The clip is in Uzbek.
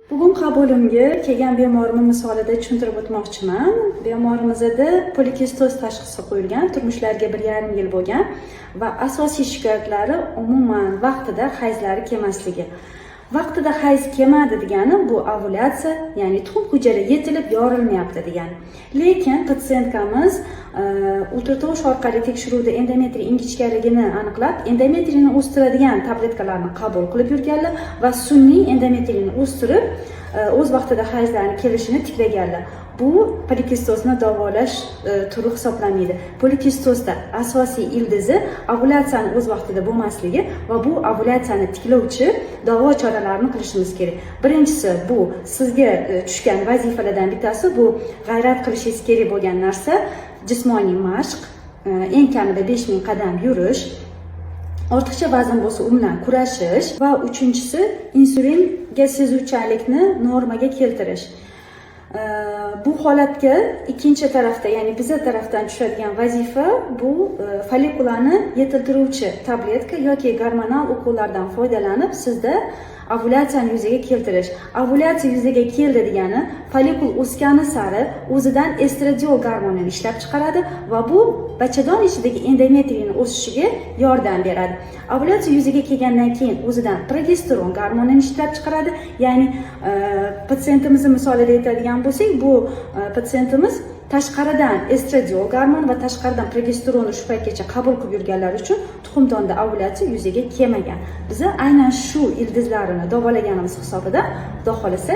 Bugun qabulimga kelgan bemorimni misolida tushuntirib o'tmoqchiman. Bemorimizda polikistoz tashxisi qo'yilgan, turmushlariga 1,5 yil bo'lgan va asosiy shikoyatlari umuman vaqtida hayzlari kelmasligi. Vaqtida hayz kelmadi degani bu ovulyatsiya, ya'ni tuxum hujayra yetilib yorilmayapti degani. Lekin patsientkamiz ultratovush orqali tekshiruvda endometriy ingichkaligini aniqlab, endometriyni o'stiradigan tabletkalarni qabul qilib yurganlar va sun'iy endometriyni o'stirib, o'z vaqtida hayzlarni kelishini tiklaganlar. Bu polikistozni davolash turi hisoblanmaydi. Polikistozda asosiy ildizi ovulyatsiyani o'z vaqtida bo'lmasligi va bu ovulyatsiyani tiklovchi davo choralarini qilishimiz kerak. Birinchisi, bu sizga tushgan vazifalardan bittasi, bu g'ayrat qilishingiz kerak bo'lgan narsa: jismoniy mashq, eng kamida 5000 qadam yurish, ortiqcha vazn bo'lsa, u bilan kurashish va uchinchisi, insulinga sezuvchanlikni normaga keltirish. Bu holatga ikkinchi tarafda, ya'ni biza tarafdan tushadigan vazifa bu follikulani yetiltiruvchi tabletka yoki gormonal ukollardan foydalanib, sizda ovulyatsiyani yuzaga keltirish. Ovulyatsiya yuzaga keldi degani, follikul o'sgani sari o'zidan estradiol gormonini ishlab chiqaradi va bu bachadon ichidagi endometriyni o'sishiga yordam beradi. Ovulyatsiya yuzaga kelgandan keyin o'zidan progesteron gormonini ishlab chiqaradi, ya'ni patsientimizni misolida aytadigan bo'lsak, bu patsientimiz tashqaridan estradiol gormon va tashqaridan progesteronni shu paytgacha qabul qilib yurganlari uchun tuxumdonda ovulyatsiya yuzaga kelmagan. Biza aynan shu ildizlarini davolaganimiz hisobida, xudo xohlasa.